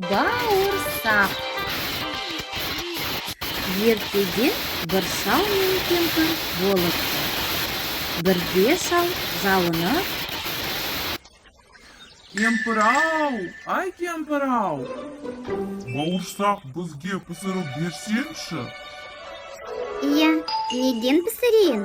Бауырсақ. Ертеде бір шал мен кемпір болыпты. Бірде шал жалынып: Кемпір-ау, ай, кемпір-ау! Бауырсақ бізге пісіріп берсеңші. Иә, неден пісірейін?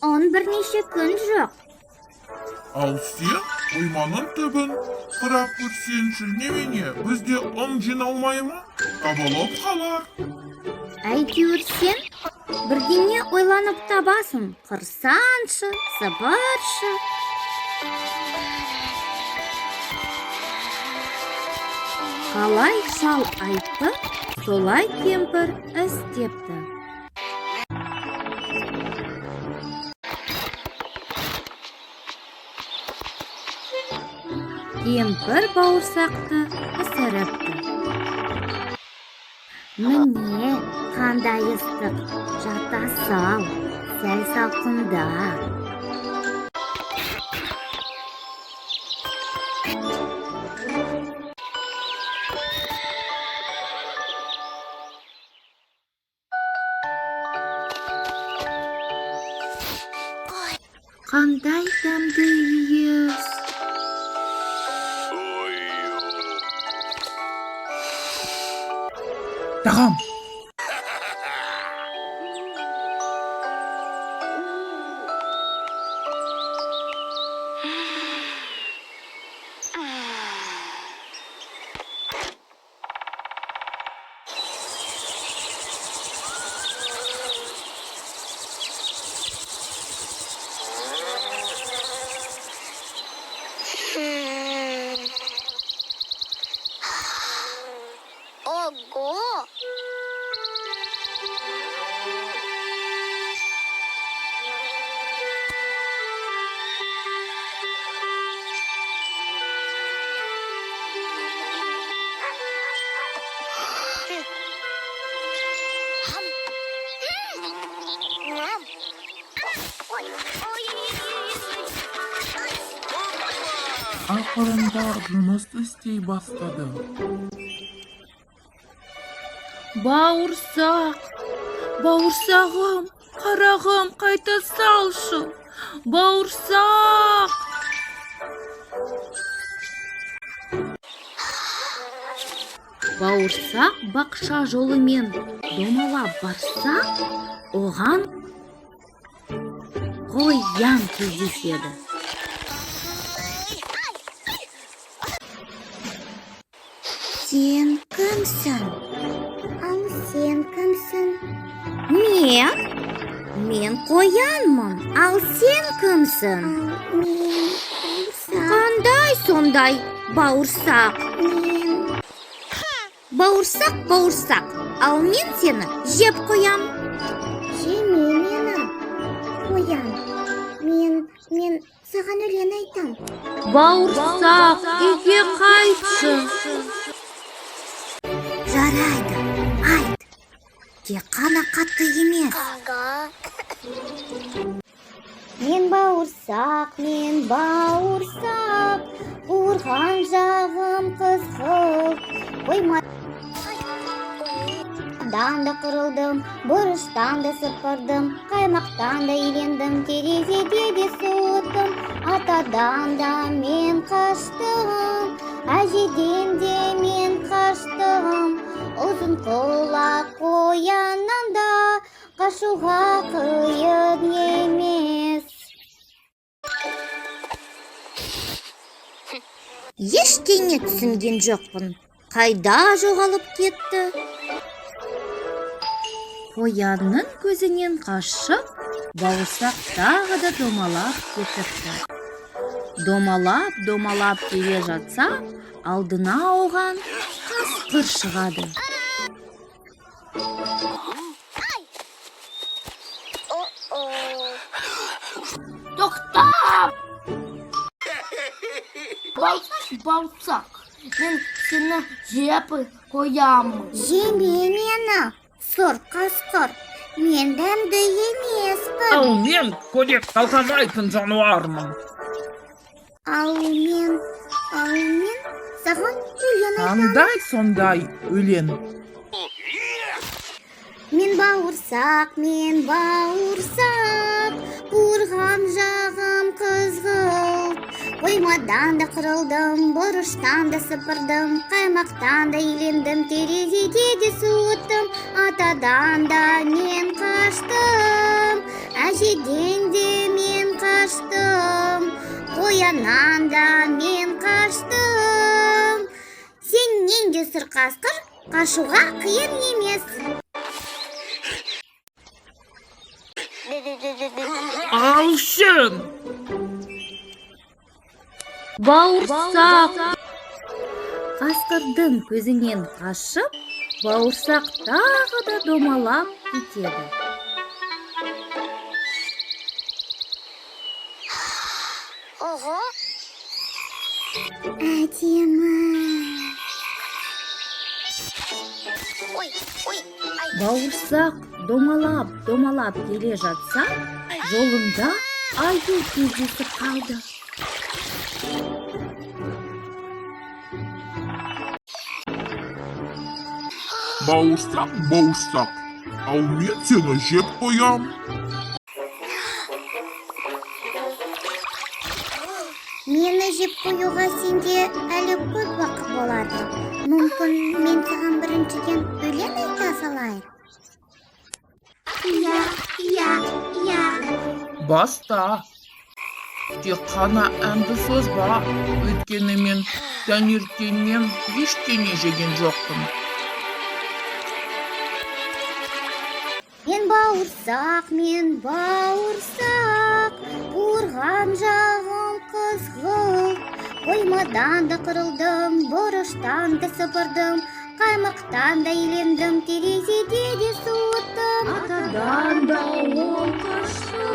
Ұн бірнеше күн жоқ. Ал сен қойманың түбін қарап көрсеңші, немене, бізде ұн жиналмай ма? Табылып қалар. Әйтеуір сен бірдеңе ойланып табасың. Қырсаңшы, сыбыршы. Қалай шал айтты, солай кемпір істепті. Кемпір бауырсақты пісіріпті. Міне, қандай ыстық. Жата сал, сәл салқында. Қандай дәмді иіс! Тағам! Ого! Ақырында жұмыс істей бастады. Бауырсақ, бауырсағым, қарағым, қайта салшы! Бауырсақ! Бауырсақ бақша жолымен домалап барса, оған қоян кездеседі. Сен кімсің? Ал сен кімсің? Мен? Мен қоянмын. Ал сен кімсің? Мен бауырсақ. Қандай сондай бауырсақ? Мен. Бауырсақ, бауырсақ. Ал мен сені жеп қоям. Жеме мені. Қоян. Мен саған өлең айтам. Бауырсақ, үйге қайтшы! Жарайды, айт. Тек қана қатты емес. Мен бауырсақ, мен бауырсақ, қуырған жағым қызғылт. Қоймадан да қырылдым, бұрыштан да сыпырдым, қаймақтан да илендім, терезеде де суыттым, атадан да мен қаштым, әжеден де мен қаштым. Ұзын құлақ қояннан да қашуға қиын емес. Ештеңе түсінген жоқпын. Қайда жоғалып кетті? Қоянның көзінен қашып, бауырсақ тағы да домалап кетіпті. Домалап, домалап келе жатса, алдына оған қасқыр шығады. Тоқта! Бауырсақ, бауырсақ, мен сені жеп қоямын. Жеме мені, сұр қасқыр. Мен дәмді емеспін. Ал мен көдек талқандайтын жануармын. Ал мен Саған өлең айтамын. Қандай сондай өлең? Мен бауырсақ, мен бауырсақ, қуырған жағым қызғылт. Қоймадан да қырылдым, бұрыштан да сыпырдым, қаймақтан да илендім, терезеде де суыттым, атадан да мен қаштым, әжеден де мен қаштым, қояннан да мен қаштым. Сенен де, сұр қасқыр, қашуға қиын емес. Ал сен! Бауырсақ қасқырдың көзінен қашып, бауырсақ тағы да домалап кетеді. Ого! Әдемі. Ой, ой, ай. Бауырсақ домалап, домалап келе жатса, жолында аю кездесіп қалды. Бауырсақ, бауырсақ, ал мен сені жеп қоям. Мені жеп қоюға сенде әлі көп уақыт болады. Мүмкін, мен саған біріншіден өлең айта салайын. Иә, иә, иә. Баста. Тек қана әнді созба, өйткені мен таңертеңнен ештеңе жеген жоқпын. Мен бауырсақ, мен бауырсақ, қуырған жағым қызғылт. Қоймадан да қырылдым, бұрыштан да сыпырдым, қаймақтан да илендім, терезеде де суыттым. Атадан да ол қашты,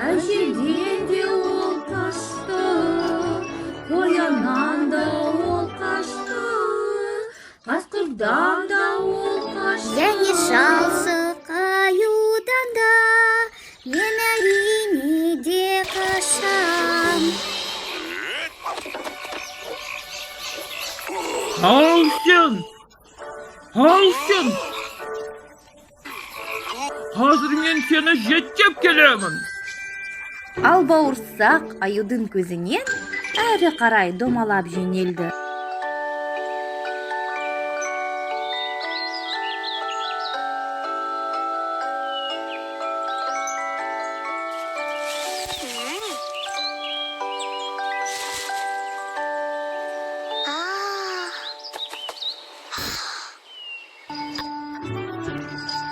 әжеден де ол қашты, қояннан да ол қашты, қасқырдан да ол қашты. Және жалшық аюдан да мен әрине де қашам. Ал сен! Ал сен! Қазір мен сені жеттеп келемін. Ал бауырсақ аюдың көзінен әрі қарай домалап жөнелді.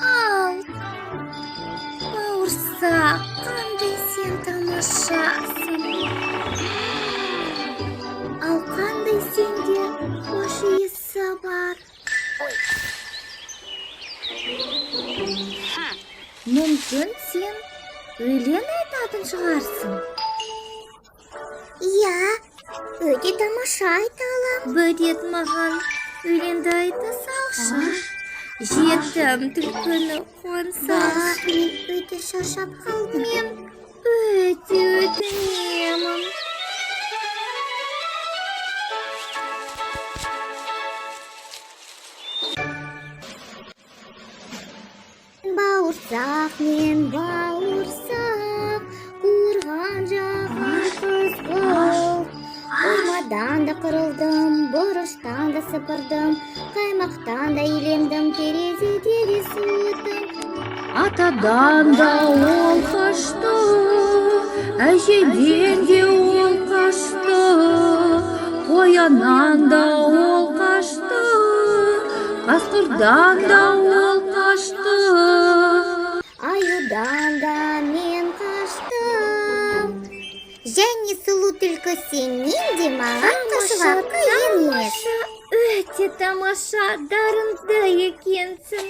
Ал, бауырсақ, қандай сен тамашасың. Ал қандай сенде хош иісі бар. Мүмкін, сен өлең айтатын шығарсың. Иә, өте тамаша айта аламын. Бір рет маған өлеңді айта салшы. Жетім түлкіні қуантсаңшы. Бірақ мен өте шаршап қалдым. Мен өте өтінемін. Бауырсақ, мен бауырсақ, қуырған жағым қызғылт. Қоймадан да қырылдым, бұрыштан да сыпырдым, қаймақтан да илендім, терезеде де суыттым. Атадан да ол қашты, әжеден де ол қашты, қояннан да ол қашты, қасқырдан да ол қашты. Аюдан да мен қаштым. Және сұлу түлкі сенен де маған қашуға қиын емес. Өте тамаша, дарынды екенсің.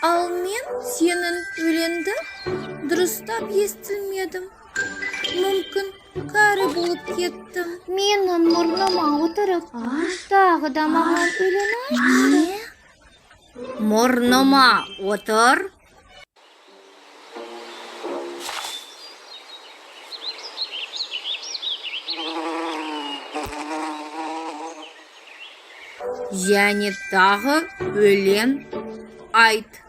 Ал мен сенің өлеңді дұрыстап естілмедім. Мүмкін, кәрі болып кеттім. Менің мұрныма отырып, тағы да маған өлең айтшы. Мұрныма отыр. Және тағы өлең айт.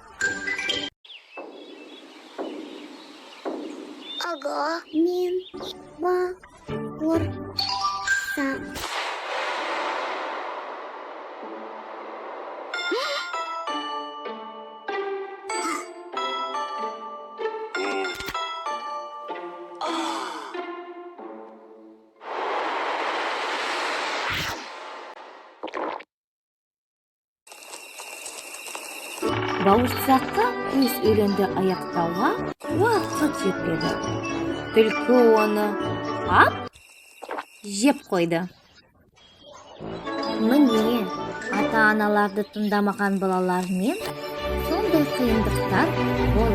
Ага. Мен бауырсақ. Бауырсаққа өз өлеңді аяқтауға уақыт жетпеді. Түлкі оны ап жеп қойды. Міне, ата-аналарды тыңдамаған балалармен сондай қиындықтар болады.